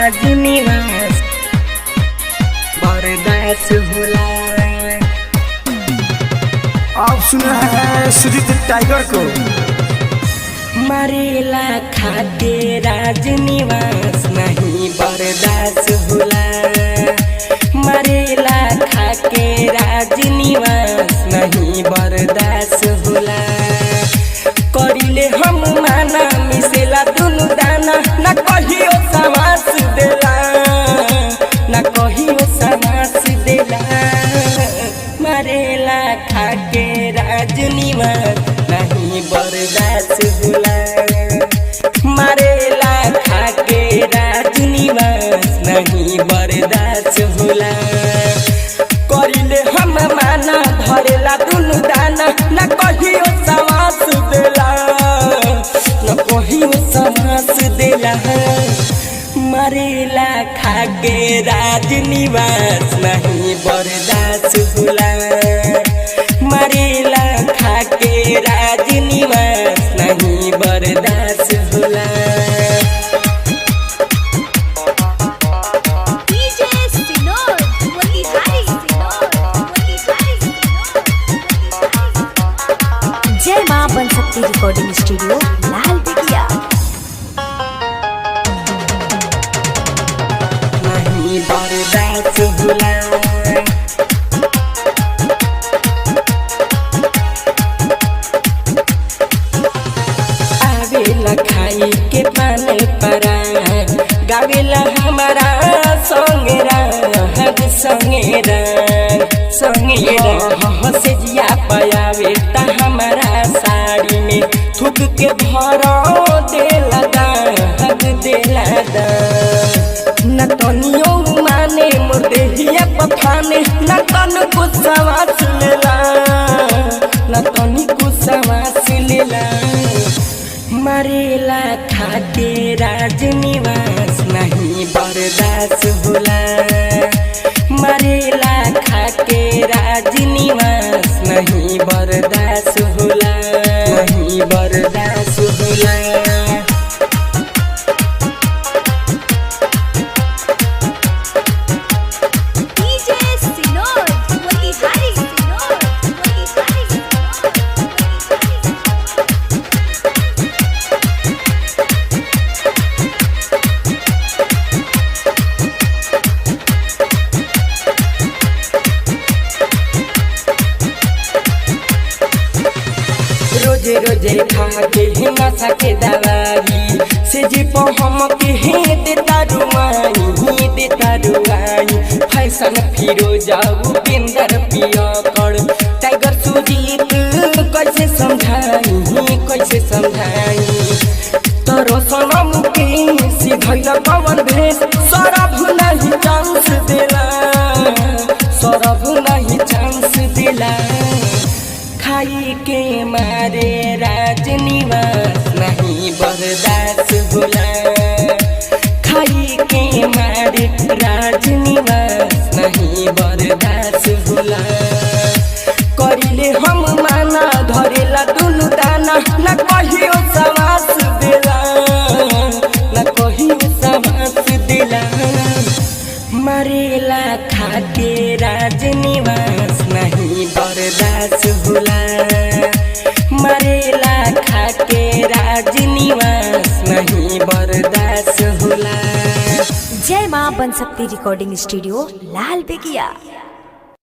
राजनिवास बर्दाश्त होला। आप सुन रहे हैं सुजीत टाइगर को। मरेला खाके राजनिवास नहीं बर्दाश्त होला। मरेला खाके राजनिवास नहीं बर्दाश्त होला। करिले हम माना मिसेला दुनु दाना, न कहियो समास देला, न कहियो समास देला। मरेला खाके राजनिवास नहीं बर्दाश्त होला। मरेला खाके राजनिवास नहीं बर्दाश्त होला। करिले हम माना धरेला दुनु दाना, न कहियो समास देला, न कहियो समास देला। मरेला खाके राजनिवास नहीं बर्दाश्त होला। मरेला खाके राजनिवास नहीं बर्दाश्त होला। DJ Sinod, Motihari Sinod, Motihari Sinod, Motihari. जय माँ बनशक्ति रिकॉर्डिंग स्टूडियो लाल बिगिया। नहीं बर्दाश्त होला। आवेला खाई के पान पराग, गावेला हमारा संगे राग, संगे राग, संगे राग। से जिया पयावे ता हमारा साड़ी में थूक के भर देला दाग, देला दाग। न तनियो माने मोर देहिया पफाने, न तन को सवास लेला, न तनी को सवास लेला। मरेला खाके राजनिवास नहीं बर्दाश्त होला। मरेला खाके राजनिवास नहीं बर्दाश्त होला, नहीं बर्दाश्त होला। DJ Sinod, Motihari Sinod, Motihari Sinod, Motihari. रोजे रोजे खा के नशा के दवाई से जी हम के हे देता रुआई, देता रुआई। फैशन फिरो जाऊ बिंदर पिया कर टाइगर सुजीत कैसे समझाई, कैसे समझाई। तोरो सनम के सिधैल पवन भेष, सरभ नहीं चांस देला, सरभ नहीं चांस देला। खाई के मारे राजनिवास नहीं बर्दाश्त होला। खाई के मारे राजनिवास नहीं बर्दाश्त होला। करिले हम माना धरेला दुनु दाना, न कहियो समास देला, न कहियो समास देला। मरेला खाके राजनिवास नहीं बर्दाश्त होला। मरेला खाके राजनिवास नहीं बर्दाश्त होला। जय माँ बनशक्ति रिकॉर्डिंग स्टूडियो लाल बेगिया।